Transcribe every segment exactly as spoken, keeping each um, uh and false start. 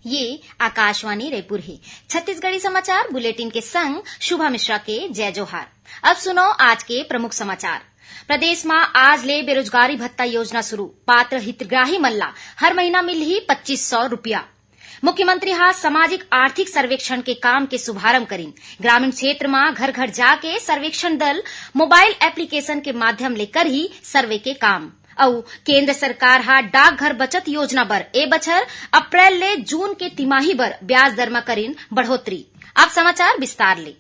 ये आकाशवाणी रायपुर हे। छत्तीसगढ़ी समाचार बुलेटिन के संग शुभा मिश्रा के जय जोहार। अब सुनो आज के प्रमुख समाचार। प्रदेश म आज ले बेरोजगारी भत्ता योजना शुरू, पात्र हितग्राही मन ला हर महीना मिलही पच्चीस सौ रुपया। मुख्यमंत्री हा सामाजिक आर्थिक सर्वेक्षण के काम के शुभारंभ करिन। ग्रामीण क्षेत्र म घर घर जाके सर्वेक्षण दल मोबाइल एप्लीकेशन के माध्यम ले करही सर्वे के काम। अउ केंद्र सरकार हा डाकघर बचत योजना बर ए बछर अप्रैल ले जून के तिमाही बर ब्याज दर म करिन बढ़ोतरी। अब समाचार विस्तार ले।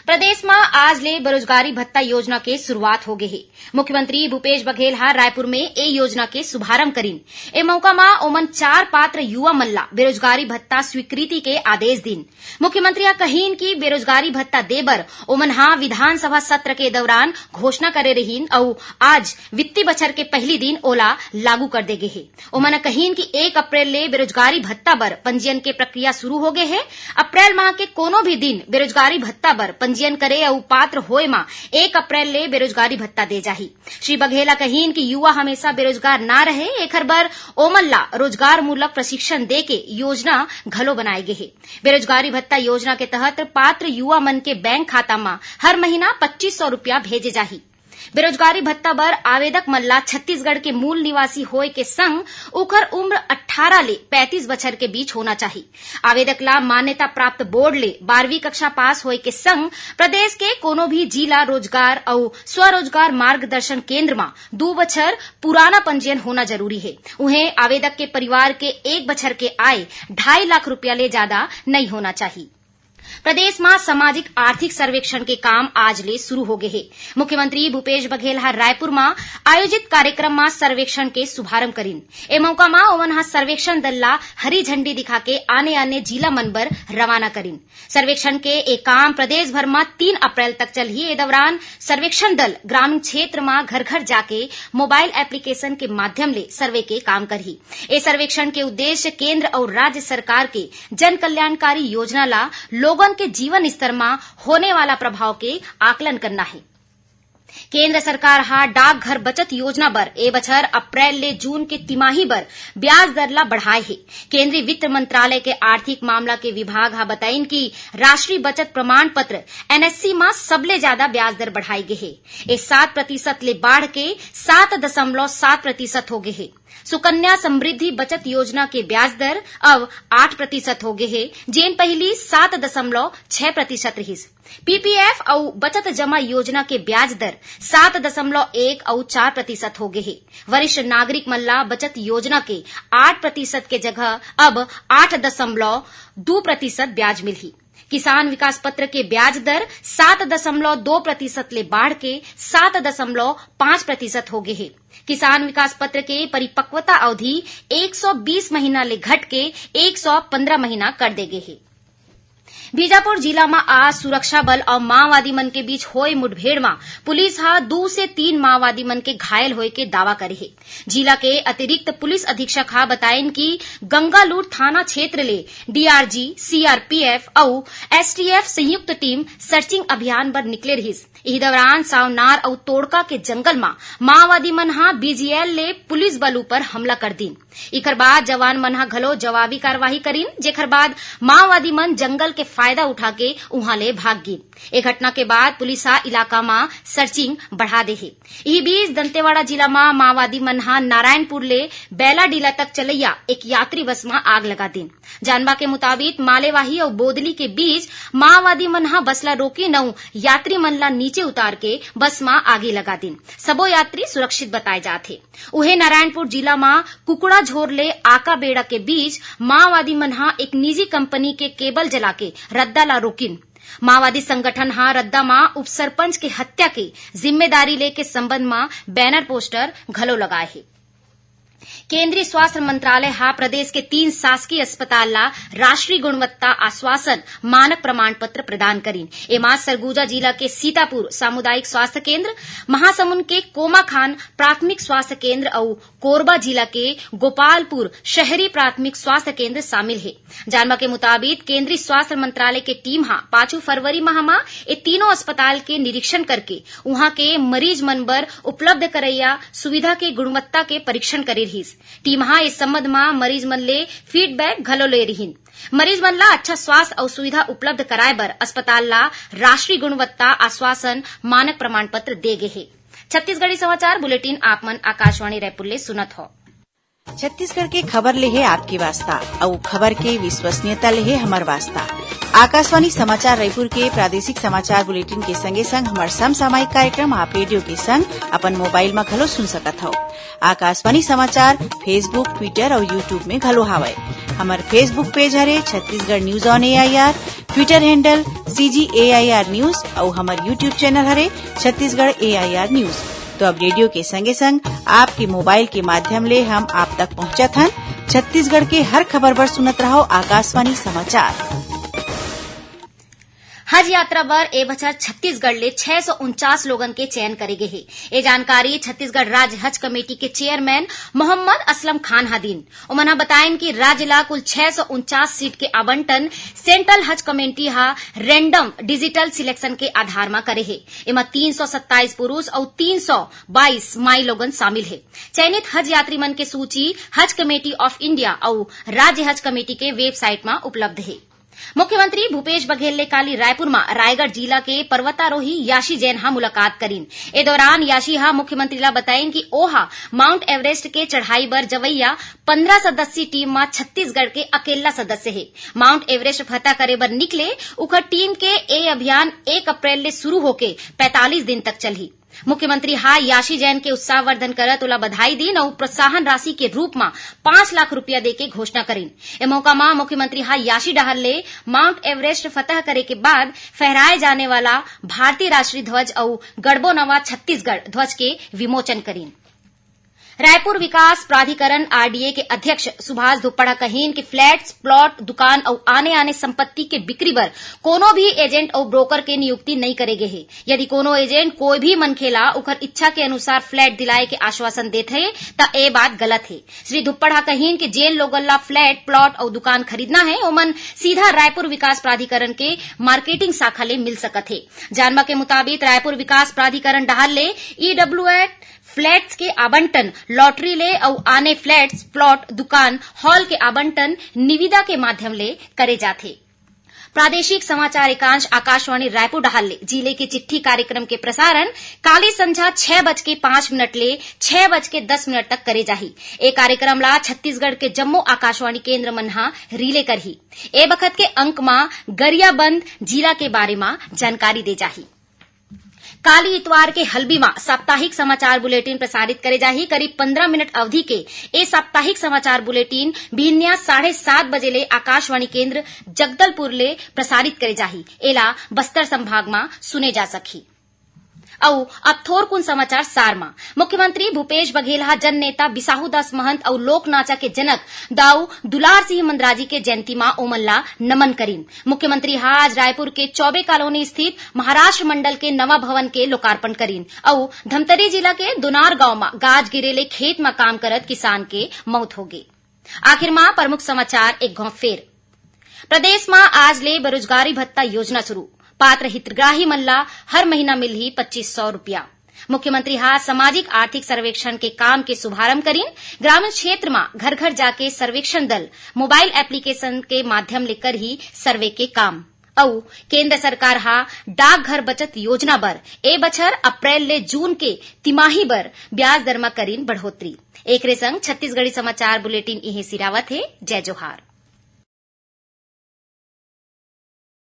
प्रदेश म आज ले बेरोजगारी भत्ता योजना के शुरुआत हो गे हे। मुख्यमंत्री भूपेश बघेल ह रायपुर में ए योजना के शुभारंभ करिन। ए मौका म ओमन चार पात्र युवा मन ला बेरोजगारी भत्ता स्वीकृति के आदेश दिन। मुख्यमंत्री ह कहिन कि बेरोजगारी भत्ता दे बर ओमन ह विधानसभा सत्र के दौरान घोषणा करे रहिन अउ आज वित्तीय बछर के पहली दिन ओला लागू कर दे गे हे। ओमन ह कहिन कि एक अप्रैल ले बेरोजगारी भत्ता बर पंजीयन के प्रक्रिया शुरू हो गे हे। अप्रैल माह के कोनो भी दिन बेरोजगारी भत्ता बर पंजीयन करे अउ पात्र होए म एक अप्रैल ले बेरोजगारी भत्ता दे जाही। श्री बघेल ह कहिन कि युवा हमेशा बेरोजगार ना रहे, एखर बर ओमन ला रोजगार मूलक प्रशिक्षण दे के योजना घलो बनाए गे हे। बेरोजगारी भत्ता योजना के तहत पात्र युवा मन के बैंक खाता म हर महीना पच्चीस सौ रुपया भेजे जाही। बेरोजगारी भत्ता बर आवेदक मन ला छत्तीसगढ़ के मूल निवासी होए के संग उखर उम्र अट्ठारह ले पैंतीस बछर के बीच होना चाही। आवेदक ला मान्यता प्राप्त बोर्ड ले बारहवीं कक्षा पास होए के संग प्रदेश के कोनो भी जिला रोजगार अउ स्वरोजगार मार्गदर्शन केंद्र म दू बछर पुराना पंजीयन होना जरूरी हे। उहें, आवेदक के परिवार के एक बछर के आय ढाई लाख रुपया ले जादा नइ होना चाही। प्रदेश म सामाजिक आर्थिक सर्वेक्षण के काम आज ले शुरू हो गे हे। मुख्यमंत्री भूपेश बघेल ह रायपुर म आयोजित कार्यक्रम म सर्वेक्षण के शुभारंभ करिन। ए मौका म ओमन ह सर्वेक्षण दल ला हरी झंडी दिखाके आने-आने जिला मन बर रवाना करिन। सर्वेक्षण के ए काम प्रदेश भर म तीन अप्रैल तक चलही। ए दौरान सर्वेक्षण दल ग्रामीण क्षेत्र म घर-घर जाके मोबाइल एप्लीकेशन के माध्यम ले सर्वे के काम करही। ए सर्वेक्षण के उद्देश्य केंद्र अउ राज्य सरकार के जन कल्याणकारी योजना ला लोगन के जीवन स्तर म होने वाला प्रभाव के आकलन करना हे। केंद्र सरकार ह डाकघर बचत योजना बर ए बछर अप्रैल ले जून के तिमाही बर ब्याज दर ला बढ़ाए हे। केंद्रीय वित्त मंत्रालय के आर्थिक मामला के विभाग ह बताइन कि राष्ट्रीय बचत प्रमाण पत्र, एनएससी, म सबले जादा ब्याज दर बढ़ाए गे हे। ए सात प्रतिशत ले बाढ़ के सात दशमलव सात प्रतिशत हो गे हे। सुकन्या समृद्धि बचत योजना के ब्याज दर अब आठ प्रतिशत हो गे हे, जेन पहिली सात दशमलव छह प्रतिशत रिहिस। पीपीएफ अउ बचत जमा योजना के ब्याज दर सात दशमलव एक अउ चार प्रतिशत हो गे हे। वरिष्ठ नागरिक मन ला बचत योजना के आठ प्रतिशत के जगह अब आठ दशमलव दू प्रतिशत ब्याज मिलही। किसान विकास पत्र के ब्याज दर सात दशमलव दो प्रतिशत ले बाढ़ के सात दशमलव पाँच प्रतिशत हो गे हे। किसान विकास पत्र के परिपक्वता अवधि एक सौ बीस महीना ले घट के एक सौ पन्द्रह महीना कर दे गे हे। बीजापुर जिला म आज सुरक्षा बल अउ माओवादी मन के बीच होए मुठभेड़ म पुलिस ह दू से तीन माओवादी मन के घायल होए के दावा करे हे। जिला के अतिरिक्त पुलिस अधीक्षक ह बताइन कि गंगालूर थाना क्षेत्र ले डीआरजी, सीआरपीएफ अउ एसटीएफ संयुक्त टीम सर्चिंग अभियान बर निकले रिहिस। इही दौरान सावनार अउ तोड़का के जंगल म माओवादी मन ह बीजीएल ले पुलिस बल ऊपर हमला कर दीन। इखर बाद जवान मन ह घलो जवाबी कार्रवाई करिन, जेखर बाद माओवादी मन जंगल के फायदा उठा के उहां ले भाग गीन। ए घटना के बाद पुलिस ह इलाका म सर्चिंग बढ़ा दे हे। इही बीच, दंतेवाड़ा जिला म माओवादी मन ह नारायणपुर ले बैलाडीला तक चलैया एक यात्री बस म आग लगा दीन। जानबा के मुताबिक, मालेवाही अउ बोदली के बीच माओवादी मन ह बस ला रोकिन अउ यात्री मन ला नीचे उतार के बस म आगी लगा दीन। सबो यात्री सुरक्षित बताए जात हे। उहे नारायणपुर जिला म कुकड़ाझोर ले आकाबेड़ा के बीच माओवादी मन ह एक निजी कंपनी के केबल जला के रद्दा ला रोकिन। माओवादी संगठन ह रद्दा म उपसरपंच के हत्या के जिम्मेदारी ले के संबंध म बैनर पोस्टर घलो लगाए हे। केंद्रीय स्वास्थ्य मंत्रालय ह प्रदेश के तीन शासकीय अस्पताल ला राष्ट्रीय गुणवत्ता आश्वासन मानक प्रमाण पत्र प्रदान करिन। एमा सरगुजा जिला के सीतापुर सामुदायिक स्वास्थ्य केंद्र, महासमुंद के कोमाखान प्राथमिक स्वास्थ्य केंद्र अउ कोरबा जिला के गोपालपुर शहरी प्राथमिक स्वास्थ्य केंद्र शामिल हे। जानबा के मुताबिक, केंद्रीय स्वास्थ्य मंत्रालय के टीम ह पाँचू फरवरी माह म ए तीनों अस्पताल के निरीक्षण करके उहां के मरीज मन बर उपलब्ध करैया सुविधा के गुणवत्ता के परीक्षण करे टीम ह इस संबंध म मरीज मन ले फीडबैक घलो ले रिहिन। मरीज मन ला अच्छा स्वास्थ्य अउ सुविधा उपलब्ध कराए बर अस्पताल ला राष्ट्रीय गुणवत्ता आश्वासन मानक प्रमाण पत्र दे गे हे। छत्तीसगढ़ी समाचार बुलेटिन आप मन आकाशवाणी रायपुर ले सुनत हो। छत्तीसगढ़ के खबर ले हे आपके वास्ता, अउ खबर के विश्वसनीयता ले हे हमर वास्ता। आकाशवाणी समाचार रायपुर के प्रादेशिक समाचार बुलेटिन के संगे संग हमर समसामयिक कार्यक्रम आप रेडियो के संग अपन मोबाइल म घलो सुन सकत हव। आकाशवाणी समाचार Facebook, Twitter अउ YouTube में घलो हावय। हमर Facebook पेज हरे Chhattisgarh news on AIR, Twitter handle CG AIR news अउ हमर YouTube चैनल हरे छत्तीसगढ़ एआईआर न्यूज। तो अब रेडियो के संगे संग आपके मोबाइल के माध्यम ले हम आप तक पहुंचत हन। छत्तीसगढ़ के हर खबर बर सुनत रहव आकाशवाणी समाचार। हज यात्रा बर ए बछर छत्तीसगढ़ ले छह सौ उनचास लोगन के चयन करे गे हे। ए जानकारी छत्तीसगढ़ राज्य हज कमेटी के चेयरमैन मोहम्मद असलम खान ह दीन। ओमन ह बताइन कि राज्य ला कुल छह सौ उनचास सीट के आवंटन सेंट्रल हज कमेटी ह रैंडम डिजिटल सिलेक्शन के आधार म करे हे। एमा तीन सौ सत्ताईस पुरुष अउ तीन सौ बाईस माई लोगन शामिल हे। चयनित हज यात्री मन के सूची हज कमेटी ऑफ इंडिया अउ राज्य हज कमेटी के वेबसाइट म उपलब्ध हे। मुख्यमंत्री भूपेश बघेल ले काली रायपुर म रायगढ़ जिला के पर्वतारोही याशी जैन ह मुलाकात करिन। ए दौरान याशी ह मुख्यमंत्री ला बताइन कि ओहा माउंट एवरेस्ट के चढ़ाई बर जवैया पंद्रह सदस्यीय टीम म छत्तीसगढ़ के अकेल्ला सदस्य हे। माउंट एवरेस्ट फतह करे बर निकले उखर टीम के ए अभियान एक अप्रैल ले शुरू होके पैंतालीस दिन तक चलही। मुख्यमंत्री ह याशी जैन के उत्साहवर्धन करत ओला बधाई दीन अउ प्रोत्साहन राशि के रूप म पांच लाख रुपया देके घोषणा करिन। ए मौका म मुख्यमंत्री ह याशी डहार ले माउंट एवरेस्ट फतह करे के बाद फहराए जाने वाला भारतीय राष्ट्रीय ध्वज अउ गढ़बो नवा छत्तीसगढ़ ध्वज के विमोचन करिन। रायपुर विकास प्राधिकरण आरडीए के अध्यक्ष सुभाष धुप्पड़ ह कहिन कि फ्लैट्स, प्लॉट, दुकान अउ आने-आने संपत्ति के बिक्री बर कोनो भी एजेंट अउ ब्रोकर के नियुक्ति नइ करे गे हे। यदि कोनो एजेंट कोई भी मनखे ला उखर इच्छा के अनुसार फ्लैट दिलाए के आश्वासन देत हे, त ए बात गलत हे। श्री धुप्पड़ ह कहिन कि जेन लोगन ला फ्लैट, प्लॉट अउ दुकान खरीदना हे, ओमन सीधा रायपुर विकास प्राधिकरण के मार्केटिंग शाखा ले मिल सकत हे। जानबा के मुताबिक, रायपुर विकास प्राधिकरण डहार ले ईडब्ल्यूएट फ्लैट्स के आवंटन लॉटरी ले अउ आने फ्लैट्स, प्लॉट, दुकान, हॉल के आवंटन निविदा के माध्यम ले करे जाथे। प्रादेशिक समाचार एकांश आकाशवाणी रायपुर डहार ले जिले की चिट्ठी कार्यक्रम के प्रसारण काली संझा छह बज के पांच मिनट ले छह बज के दस मिनट तक करे जाही। ए कार्यक्रम ला छत्तीसगढ़ के जम्मो आकाशवाणी केंद्र मन ह रिले करही। ए बखत के अंक म गरियाबंद जिला के बारे म जानकारी दे जाही। काली इतवार के हल्बी म साप्ताहिक समाचार बुलेटिन प्रसारित करे जाही। करीब पंद्रह मिनट अवधि के ए साप्ताहिक समाचार बुलेटिन बिहनिया साढ़े सात बजे ले आकाशवाणी केंद्र जगदलपुर ले प्रसारित करे जाही। एला बस्तर संभाग म सुने जा सकही। अउ अब थोरकुन समाचार सार म। मुख्यमंत्री भूपेश बघेल ह जन नेता बिसाहू दास महंत अउ लोक नाचा के जनक दाऊ दुलार सिंह मंदराजी के जयंती म ओमन ला नमन करिन। मुख्यमंत्री ह आज रायपुर के चौबे कॉलोनी स्थित महाराष्ट्र मंडल के नवा भवन के लोकार्पण करिन अउ धमतरी जिला के दोनार गांव म गाज गिरे ले खेत म काम करत किसान के मौत होगे। आखिर म प्रमुख समाचार एक घौं फेर। प्रदेश म आज ले बेरोजगारी भत्ता योजना शुरू। पात्र हितग्राही मन ला हर महीना मिलही पच्चीस सौ रुपया। मुख्यमंत्री ह सामाजिक आर्थिक सर्वेक्षण के काम के शुभारंभ करिन। ग्रामीण क्षेत्र म घर-घर जाके सर्वेक्षण दल मोबाइल एप्लीकेशन के माध्यम ले करही सर्वे के काम। अउ केंद्र सरकार ह डाकघर बचत योजना बर ए बछर अप्रैल ले जून के तिमाही बर ब्याज दर म करिन बढ़ोतरी। एकरे संग छत्तीसगढ़ी समाचार बुलेटिन इहें सिरावत हे। जय जोहार।